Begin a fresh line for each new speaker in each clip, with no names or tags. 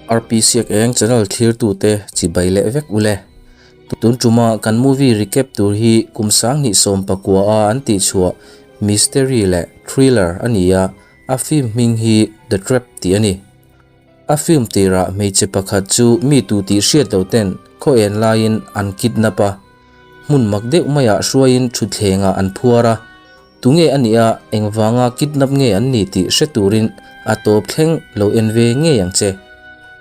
RP Siak Eng channel thlirtute chibai leh vek ule. Tun tuma kan movie recap tur hi kum 2019 a an tihchhuah mystery leh thriller a ni a, a film hming hi The Trap tih a ni. A film tirah hmeichhe pakhat chu mi tu tih hriat lo ten khaw en laiin an kidnap a, hmun mak deuh maiah hruaiin thutthlengah an phuar a, tunge a nih a, engvanga kidnap nge an ni tih hre turin a tawp thleng lo en ve ngei ang che.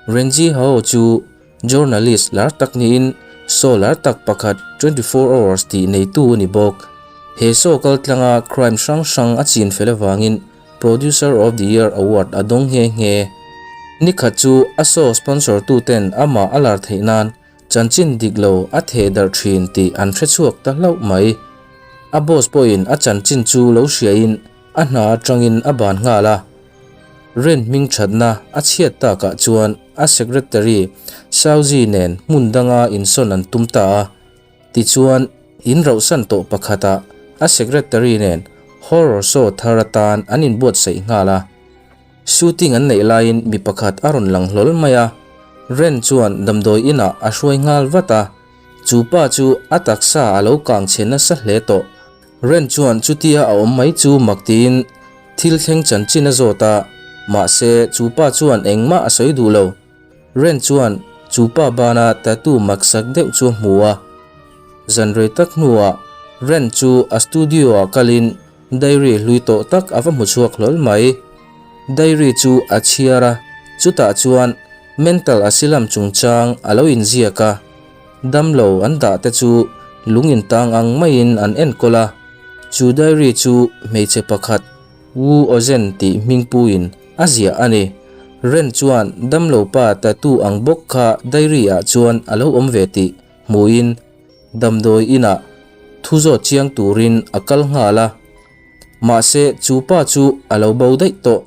Renji Hao chu journalist lar tak niin show lar tak pakhat 24 Hours tih neitu a ni bawk. He show kaltlanga crime hrang hrang a chin fel avangin Producer of the Year Award a dawng nghe nghe. Nikhat chu a show sponsor tuten amah a lar theih nan Chanchin dik lo a theh darh thin tih an hre chhuak ta hlauh mai. A boss pawhin a chanchin chu lo hriain a hna atangin a ban nghal a. Ren hming thatna a chhiat takah chuan a secretary Sauzi nen hmun danga insawn an tum ta a. Tichuan, in rauhsan tawh pakhatah a secretary nen horror show thar atan an inbuatsaih nghal a. Shooting an neih laiin mi pakhat a rawn lang hlawl mai a, Ren chuan damdawi inah a hruai nghal vat a, chu pa chu a taksa a lo kang chhe nasa hle tawh. Ren chuan chutia a awm mai chu mak tiin thil thleng chanchin a zawt a, mahse chu pa chuan engmah a sawi duh lo. Ren chuan chu pa bana tattoo maksak deuh chu a hmu a, zan rei tak hnuah Ren chu a studio ah kalin Diary hlui tawh tak a va hmu chhuak hlawl mai. Diary chu a chhiar a, chutah chuan mental asylum chungchang a lo inziak a. Damlo an dah te chu lung intang ang maiin an enkawl a. Chu diary chu hmeichhe pakhat Wu Ozen tih hmingpuiin a ziah a ni. Ren chuan damlo pa tattoo ang bawk kha diary ah chuan a lo awm ve tih hmuin Damdawi inah thu zawt chiang turin a kal nghal a, mahse chu pa chu a lo bo daih tawh.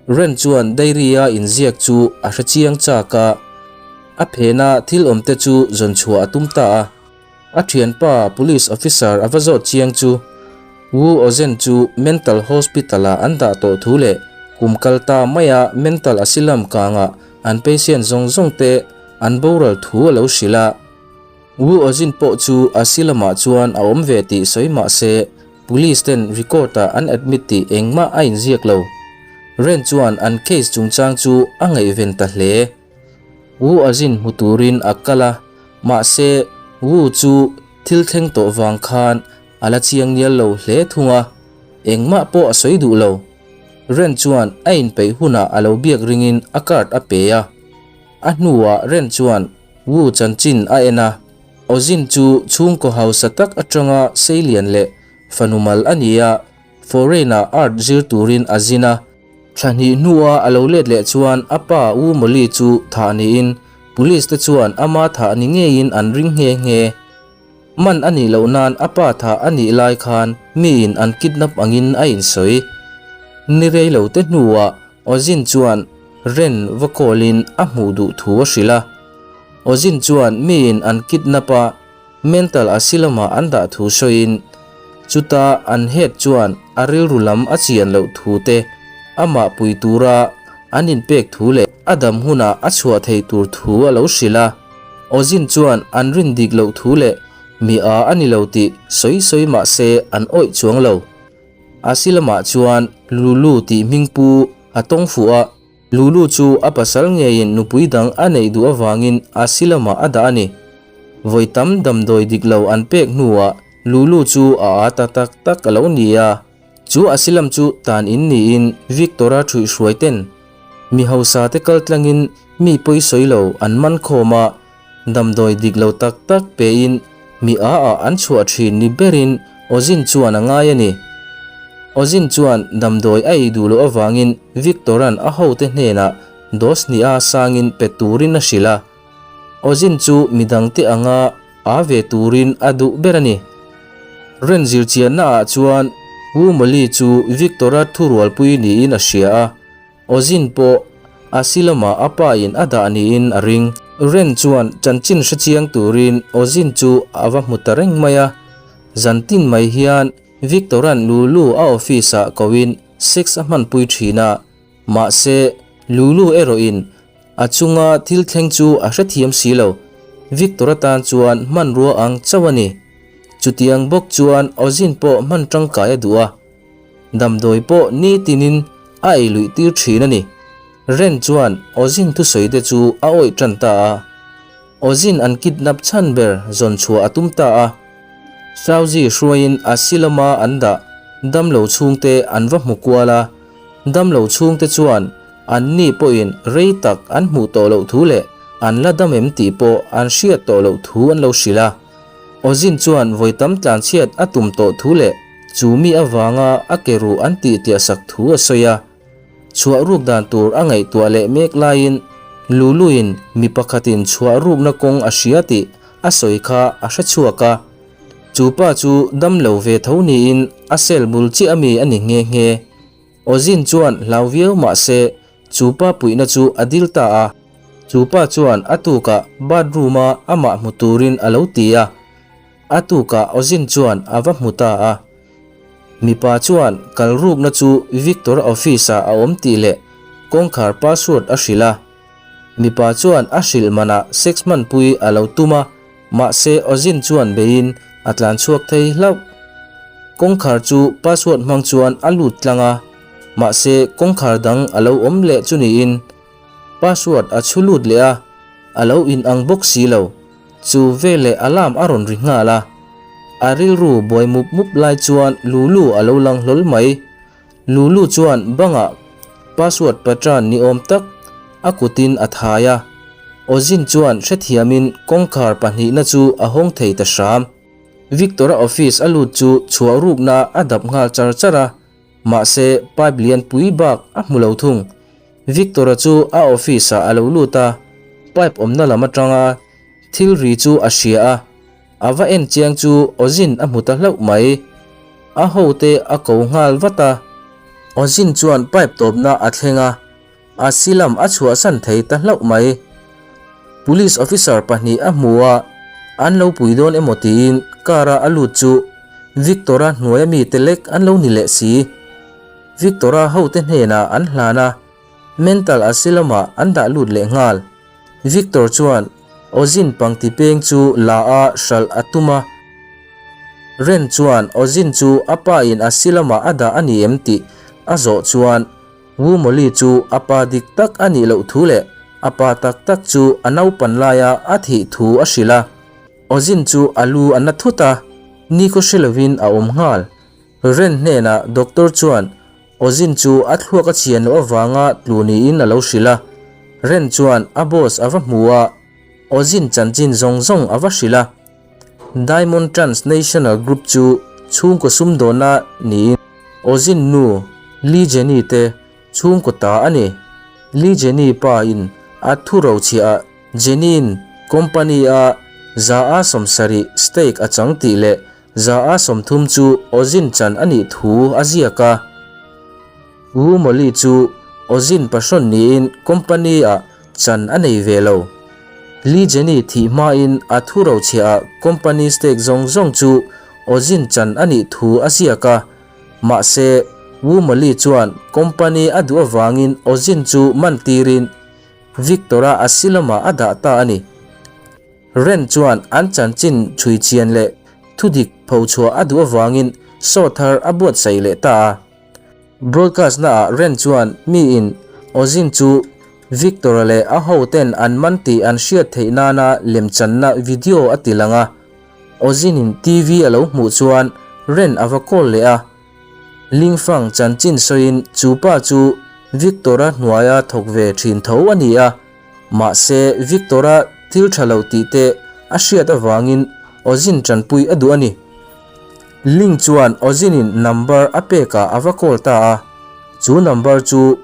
Ren chuan diary-a inziak chu a hre chiang chak a, a phena thil awmte chu zawn chhuah a tum ta a. A thianpa police officer a va zawt chiang chu Wu Ozen chu mental hospital-ah an dah tawh thu leh kum kal ta maia mental asylum kangah an patient zawng zawngte an boral thu a lo hrilh a. Wu Ozin pawh chu asylum-ah chuan a awm ve tih sawi mah se, police ten record-ah an admit tih engmah a inziak lo. Ren chuan an case chungchang chu a ngaihven ta hle. Wu Ozin hmu turin a kal a, mahse Wu chu thil thleng tawh vang khan a la chiang nial lo hle thung a, engmah pawh a sawi duh lo. Ren chuan a inpeih hunah a lo biak ringin a card a pe a. A hnuah Ren chuan Wu chanchin a en a, Ozin chu chhungkaw hausa tak atanga seilian leh fanu mal a ni a, foreign-ah art zir turin a zin a. Thla hnih hnua a lo let leh chuan a pa Wu Moli chu thah niin police te chuan ama thah ni ngeiin an ring nghe nghe. Man a nih loh nan a pa thah a nih lai khan miin an kidnap angin a insawi. Ni rei lo te hnuah Ozin chuan Ren va call-in a hmuh duh thu a hrilh a. Ozin chuan miin an kidnap a, mental asylum-ah an dah thu sawiin, chuta an head chuan a rilru lam a chian loh thu te, amah pui tura an inpek thu leh a dam hunah a chhuah thei tur thu a lo hrilh a. Ozin chuan an rin dik loh thu leh mi a a ni lo tih sawi sawi mah se an awih chuang lo. Asi lamah chuan Lulu tih hming pu a tawng fuh a, Lulu chu a pasal ngeiin nupui dang a neih duh avangin Asi lamah a dah a ni. Vawi tam damdawi dik lo an pek hnuah Lulu chu a â ta tak tak a lo ni a, chu Asi lam chu tan in niin Victor-a ṭhuihhruai ten mi hausa te kal tlangin mi pawi sawi lo an man khawm a, Damdawi dik lo tak tak pein mi a ah an chhuah thin ni berin Ozin chuan a ngai a ni. Ozin chuan damdawi a ei duh loh avangin Victor-a'n a hote hnenah dose hnih a sangin pe turin a hrilh a. Ozin chu midangte anga a ve turin a duh ber a ni. Ren zirchianna ah chuan Wu Moli chu Victor-a thurualpui niin a hria a. Ozin pawh a silamah a pa in a dah niin a ring. Ren chuan chanchin hre chiang turin Ozin chu a va hmu ta reng mai a. Zan tin mai hian Victor-a'n Lulu a office-ah koin sex a hmanpui thin a, mahse Lulu erawhin A chunga thil thleng chu a hrethiam si lo. Victor-a tan chuan hmanrua ang chauh a ni. Chutiang bawk chuan Ozin pawh hman tangkai a duh a. Damdawi pawh nitinin a ei luih tir thin a ni. Ren chuan Ozin thusawi te chu a awih tan ta a. Ozin an kidnap chhan ber zawn chhuah a tum ta a. Sauzi hruaiin a silama an dah damlo chhungte an va hmu kual a. Damlo chhungte chuan anni pawhin rei tak an hmuh tawh loh thu leh an la dam em tih pawh an hriat tawh loh thu an lo hrilh a. Ozin chuan vawi tam tlanchhiat a tum tawh thu leh chu mi avanga a ke ruh an tih tliahsak thu a sawi a. Chhuah ruk dan tur a ngaihtuah leh mek laiin Luluin mi pakhatin chhuah rukna kawng a hria tih a sawi kha a hre chhuak a. Chu pa chu dam lo ve tho niin a cell bul chiah ami a ni nghe nghe. Ozin chuan hlau viau mah se chu pa puihna chu a dil ta a. Chu pa chuan a tukah bathroom a amah hmu turin a lo ti a. A tukah Ozin chuan a va hmu ta a. Mipa chuan kal rukna chu Victor office ah a awm tih leh kawngkhar password a hrilh a. Mipa chuan a hrilh manah sex hmanpui a lo tum a, mahse Ozin chuan beiin a tlan chhuak thei hlauh. Kawngkhar chu password hmang chuan a lut tlang a, mahse kawngkhar dang a lo awm leh chu niin password a chhu lut leh a, a lo inang bawk si lo. Chu veleh alarm a rawn ri nghal a, a rilru buai mup mup lai chuan Lulu a lo lang hlawl mai. Lulu chuan bangah password pattern ni awm tak a kutin a thai a, Ozin chuan hrethiamin kawngkhar pahnihna chu a hawng thei ta hram. Victor-a office a lut chu chhuah rukna a dap nghal char char a, mahse pipe lianpui bak a hmu lo thung. Victor-a chu a office-ah a lo lut a, pipe awmna lam atanga thil ri chu a hria a, a va en chiang chu Ozin a hmu ta hlauh mai. A hote a ko nghal vat a, Ozin chuan pipe tawpna a thleng a, a silam a chhuahsan thei ta hlauh mai. Police officer pahnih a hmu a, an lo pui dawn emaw tiin car-a a lut chu Victor-a hnuaia mite lek an lo ni leh si. Victor-a hote hnenah an hlan a, mental asylum-ah an dah lut leh nghal. Victor chuan Ozin pangti peng chu la a hralh a tum a. Ren chuan Ozin chu a pa in asylum-ah a dah a ni em tih a zawh chuan Wu Mawli chu a pa dik tak a nih loh thu leh a pa tak tak chu a naupan laia a thih thu a hrilh a. Ozin chu a lu a na thut a, nikhaw hre lovin a awm nghal. Ren hnenah doctor chuan Ozin chu a thluak a chhian loh avanga tlu niin a lo hrilh a. Ren chuan a boss a va hmu a, Ozin chanchin zawng zawng a va hrilh a. Diamond Transnational Group chu chhungkaw sumdawna niin Ozin nu Lee Jenny te chhungkaw ta a ni. Lee Jenny pa in a thu rochhiah ah Jenny-in company a 170 stake a chang tih leh 130 chu Ozin chan a nih thu a ziak a. Wu Mawli chu Ozin pahrawn niin company-ah chan a nei ve lo. Lee Jenny thih hmain a thu rochhiahah company stake zawng zawng chu Ozin chan a nih thu a ziak a. Mahse, Wu Mawli chuan company a duh avangin Ozin chu man tirin Victor-a asylum-ah a dah ta a ni. Ren chuan an chanchin chhui chian leh thudik phochhuah a duh avangin show thar a buatsaih leh ta a. Broadcast naah Ren chuan miin Ozin chu Victor-a leh a hoten an man tih an hriat theih nana lemchanna video a ti lang a. Ozin-in TV a lo hmuh chuan Ren a va call leh a. Lingfang chanchin sawiin chu pa chu Victor-a hnuaia thawk ve thin tho a ni a. Mahse, Victor-a thil tha lo tih te a hriat avangin Ozin tanpui a duh a ni. Ling chuan Ozin-in number a pekah a va call ta a, chu number chu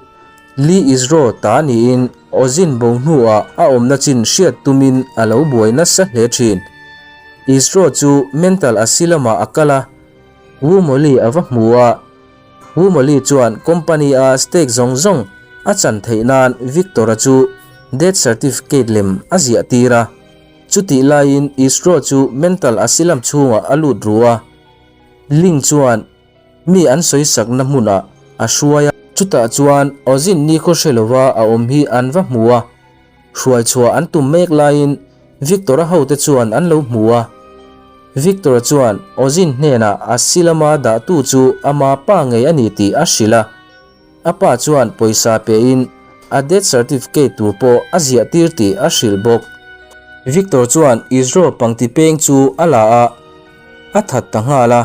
Lee Isro ta niin Ozin bo hnuah a awmna chin hriat tumin a lo buai nasa hle thin. Isro chu mental asylum-ah a kal a, Wu Mawli a va hmu a, Wu Mawli chuan company-a stake zawng zawng a chan theih nan Victor-a chu death certificate lem a ziah tir a. Chutih laiin Isro chu mental asylum chhungah a lut ru a. Ling chuan mi an sawisakna hmunah a hruai a. Chutah chuan Ozin nikhaw hre lova a awm hi an va hmu a. Hruai chhuah an tum mek laiin Victor-a hote chuan an lo hmu a. Victor-a chuan Ozin hnenah a silama dahtu chu ama pa ngei a ni tih a hrilh a. A pa chuan pawisa pein a death certificate tur pawh a ziah tir tih a hrilh bawk. Victor chuan Israel pangti peng chu a la a, a that ta nghal a.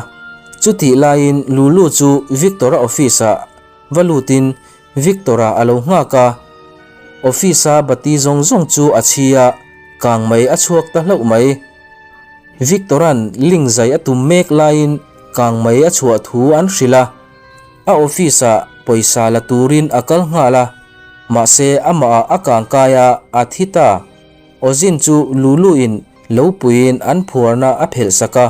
Chutih laiin Lulu chu Victor-a office-ah va lutin Victor-a a lo nghak a. Office-a bati zawng zawng chu a chhi a, kang mai a chhuak ta hlauh mai. Victor-a'n link zai a tum mek laiin kang mai a chhuah thu an hrilh a. A office-ah pawisa la turin a kal nghal a, mahse amahah a kang kai a, a thi ta. Ozin chu Lulu-in lo puiin an phuarna a phelh sak a,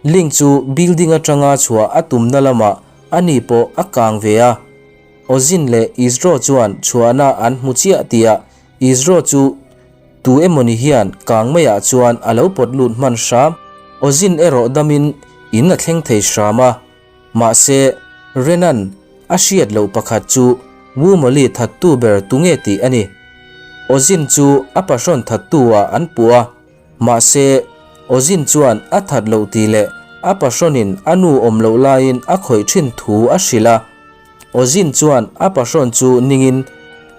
Link chu building atanga chhuah a tumna lamah ani pawh a kang ve a. Ozin leh Isro chuan chhuahna an hmu chiah tihah Isro chu tu emawni hian kang maiah chuan a lo pawt lut hman hram. Ozin erawh damin in a thleng thei hram a. Mahse, Renan a hriat loh pakhat chu Wu Mawli thattu ber tunge tih a ni. Ozin chu a pahrawn thattu ah an puh a, mahse, Ozin chuan a that loh tih leh a pahrawnin a nu awm loh laiin a khawih thin thu a hrilh a. Ozin chuan a pahrawn chu ningin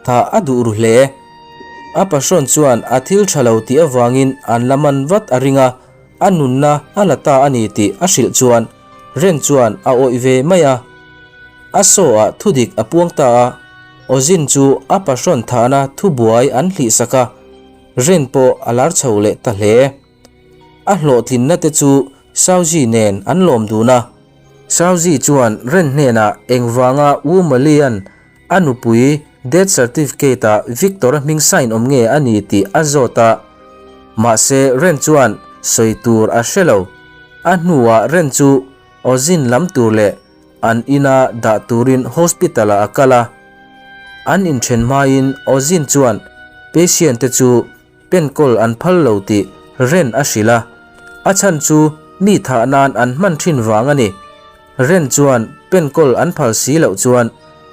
thah a duh ru hle. A pahrawn chuan a thil tha lo tih avangin an la man vat a ring a, a nunna a la ta a ni tih a hrilh chuan Ren chuan a awih ve mai a. A saw ah thudik a puang ta a, Ozin chu a pahrawn thahna thubuai an hlihsak a, Ren pawh a lar chho leh ta hle. A hlawhtlinna te chu Sauzi nen an lawm dun a. Sauzi chuan Ren hnenah engvanga Wu Malian a nupui death certificate ah Victor-a hming sign awm nge a ni tih a zawt a. Mahse Ren chuan sawi tur a hre lo. A hnuah Ren chu Ozin lam tur leh an ina dah turin hospital ah a kal a. An inthen hmain Ozin chuan patient te chu Penkawl an phal lo tih Ren a hrilh a, a chhan chu mi thah nan an hman thin vang a ni. Ren chuan penkawl an phal si loh chuan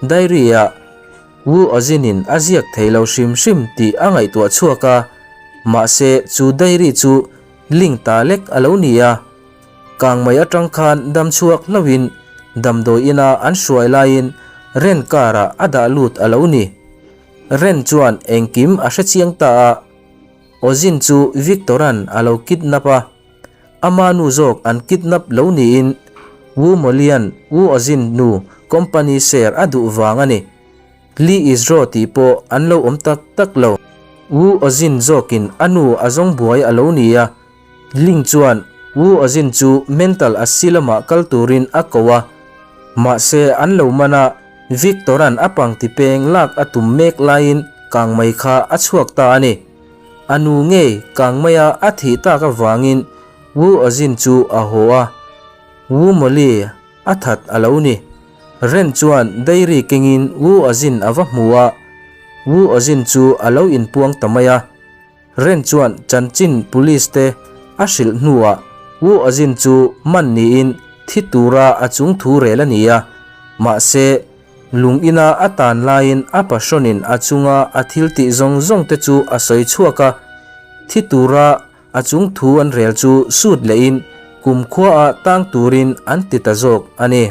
diary-ah Wu Ozin-in a ziak thei lo hrim hrim tih a ngaihtuah chhuak a, mahse chu diary chu link ta lek a lo ni a. Kangmei atang khan dam chhuak hlauhin damdawi ina an hruai laiin Ren car-ah a dah lut a lo ni. Ren chuan engkim a hre chiang ta a, Ozin chu Victor-a'n a lo kidnap a, ama nu zawk an kidnap lo niin Wu Molian Wu Ozin nu company share a duh vang a ni. Lee Isro tih pawh an lo awm tak tak lo. Wu Ozin zawkin a nu a zawng buai a lo ni a, Ling chuan Wu Ozin chu mental asylum-ah kal turin a ko a, mahse an lo man a, Victor-a'n a pangti peng lak a tum mek laiin kangmei kha a chhuak ta a ni. A nu ngei kangmeia a thih tak avangin Wu Ozin chu a haw a, Wu Mawli a that a lo ni. Ren chuan dairy kengin Wu Ozin a va hmu a, Wu Ozin chu a lo inpuang ta mai a. Ren chuan chanchin police te a hrilh hnuah Wu Ozin chu man niin thi tura a chung thu rel a ni a, mahse lung ina a tan laiin a pahrawnin a chunga a thil tih zawng zawng te chu a sawi chhuak a, thi tura a chung thu an rel chu sut lehin kumkhua ah tang turin an ti ta zawk a ni.